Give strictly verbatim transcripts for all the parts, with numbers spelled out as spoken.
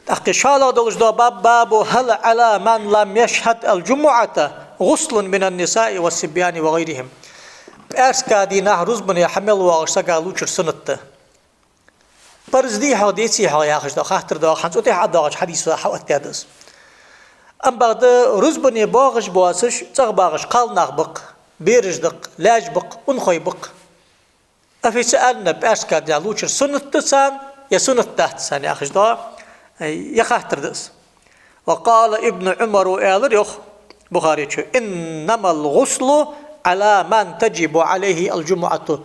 ТӀаккха шоллагӀа долаш да баб, باب هل على من لم يشهد الجمعة غسل من النساء والصبيان وغيرهم. ПӀаьраска дийнахьа рузбане хьа мел воагӀаш сага лувчар суннат да. Парз дий хьогӀ, деций хьогӀ яхаш да хаттар да, хӀанз цу тӀехьа доагӀача хьадисо хьаоттадаьд из. Ам бакъда рузбане боагӀаш боацаш, цӀагӀа багӀаш кхалнах ба-кх, бераш да-кх, лаьш ба-кх, унахой ба-кх. Официально пӀаьраска дийнахьа лувчар суннат да царна, е суннат дац царна яхаш да, е хаттар да из. وقال ابن عمر, аьлар йоах Бухаречо: إنما الغسل على من تجب عليه الجمعة.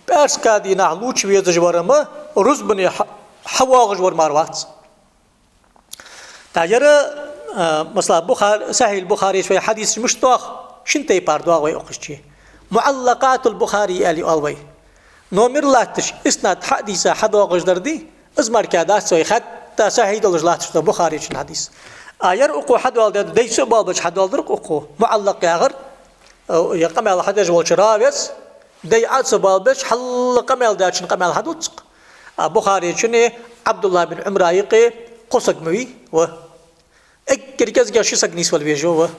ПӀаьраска дийнахьа лувча везаш вар-м рузбане хьа-, хьавоагӀаш вар мара вац. ТӀаккха ер, а, масала, Бухар-, Сахьихь Бухаречо вай хьадисаш мишта доагӀа, шин тайпара доагӀа вай укхаза чу. МуӀаллакъатул Бухари аьле оал вай. Номер латташ, иснад хьа а дийца хьадоагӀаш дар дий, из мара дац вай, хатта сахьихь долаш латташ да Бухаречун хьадис. А ер укхо хьадоаладаьд, дай цо а болабеча хьадоаладир-кх укхо. МуӀаллакъ яхар, э, е къамаьл хьадеш волча равес дай Ӏа а ца болабеча, хьалха къамаьл даьчун къамаьл хьадувц-кх. А Бухаречуни Ӏабдуллахь бин Ӏумара юкъе кхо саг ма вий, ва. Эггара кӀезигагӀа ши саг нийсвала везаш ва.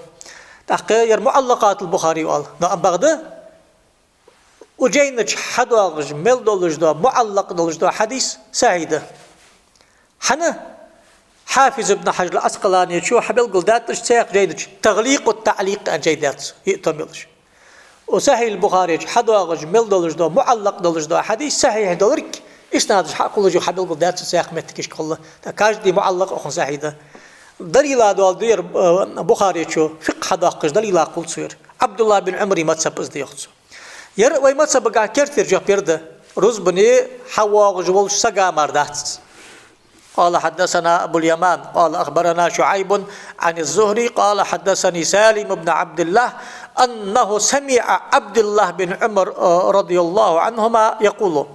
ТӀаккха ер МуӀаллакъатул Бухари оал. Но ам бакъда, укх жайна чу хьадоагӀаш мел долаш да, муӀаллакъ долаш да хьадис сахьихь да. ХӀана? Хьафиз ибн Хьажар ал-Ӏаскъаланечо хьабелгалдаьд цу цхьан жайна чу, «ТагӀликъут-таӀликъ» аьнна жай да цун, йиъ том йолаш. Укх Сахьихь Бухаречу хьадоагӀаш мел долаш да, муӀаллакъ долаш да хьадис сахьихь долга, иснадаш хьакхоллаш хьабелгалдаьд цу цхьан моттигашка хьалха. ТӀаккха каждый муӀаллакъ укхун сахьихь да. Далила доаладу ер, э, Бухаречо, фикъхӀ хьадоаккхаш далила кхувл цо ер. Ӏабдуллахь бин Ӏумара мазхӀаб из да йоах цо. Ер вай мазхӀабагахьа кертерча жоп ер да: рузбане хьавоагӀаш волча сага мара дац из. قال حدثنا أبو اليمان قال أخبرنا شعيب عن الزهري قال حدثني سالم بن عبد الله أنه سمع عبد الله بن عمر، آه، رضي الله عنهما يقول.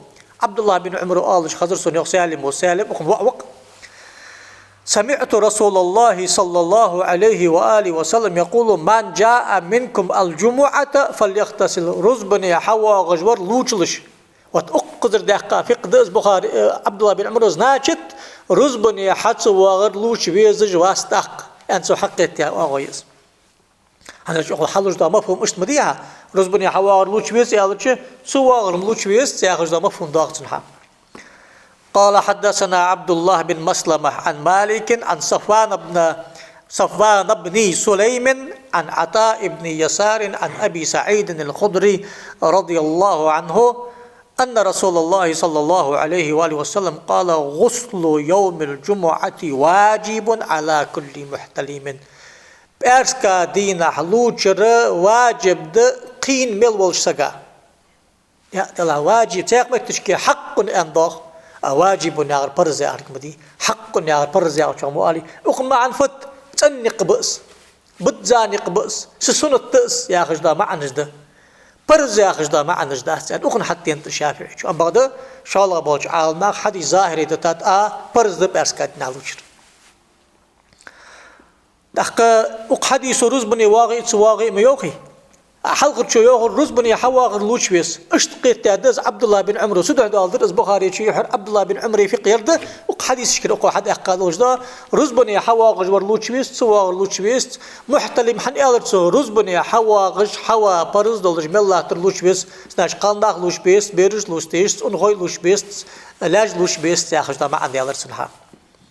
Ӏабдуллахь бин Ӏумара оалаш хазар сона йоах Салим, ва Салим укхун воӀ ва-кх. سمعت رسول الله صلى الله عليه وآله وسلم يقول: من جاء منكم الجمعة فليغتسل. Рузбане хьавоагӀаш вар лувчалаш. Вот укхазара даьккха фикъхӀ да из Бухари, э, Ӏабдуллахь бин Ӏумара. Значит, рузбане хьа ца воагӀар лувча везаш вац тӀаккха, аьнна цо хьакхетаяь оагӀув я из. ХӀанз укхул хьалуш да мафхӀум иштта ма дий хьа. Рузбане хьавоагӀар лувча веза аьлча, ца воагӀар-м лувча везац яхаш да мафхӀум доагӀа цун хьа. قال حدثنا عبد الله بن مسلمة عن مالك عن صفوان بن، صفوان بن سليم عن عطاء بن يسار عن أبي سعيد الخدري رضي الله عنه أن رسول الله صلى الله عليه وآله وسلم قال: غسل يوم الجمعة واجب على كل محتلم. ПӀаьраска дийнахьа лувчар важиб да кхийна мел волча сага. Я, Даьла, важиб, цхьан моттигашка хьакъ аьнна доагӀа, а واجب яхар парз яхар ма дий. Хьакъ яхар парз яхачох ма оалий. Укхун маӀан фуд? ЦӀена никъ ба из, бизза никъ ба из, са суннат да из яхаш да маӀанаш да. Парз яхаш да маӀанаш дац аьнна, укхун хьатӀаденад ШафиӀийчо. Ам бакъда шоллагӀа болча Ӏаламнаха хьадис загьир да тӀа, а, парз да пӀаьраска дийнахьа лувчар. ТӀаккха укх хьадисо рузбане воагӀе а, ца воагӀе а ма йоахий. А хьалхарчо йоахар рузбане хьавоагӀар лувча веза. Иштта кхетадаьд из Ӏабдуллахь бин Ӏумара. Цудухьа доаладир из Бухаречо, яхар Ӏабдуллахь бин Ӏумара фикъхӀ ер да, укх хьадисашкара укхо хьадаьккха долаш да: рузбане хьавоагӀаш вар лувча веза, ца воагӀар лувча везац. Мухьталим хӀана аьлар цо? Рузбане хьавоагӀаш, хьава парз долаш мел латтар лувча веза. Значит, кхалнах лувча безац, бераш лувча дезац, унахой лувча безац, лаьш лувча безац яхаш да маӀан даьлар цун хьа.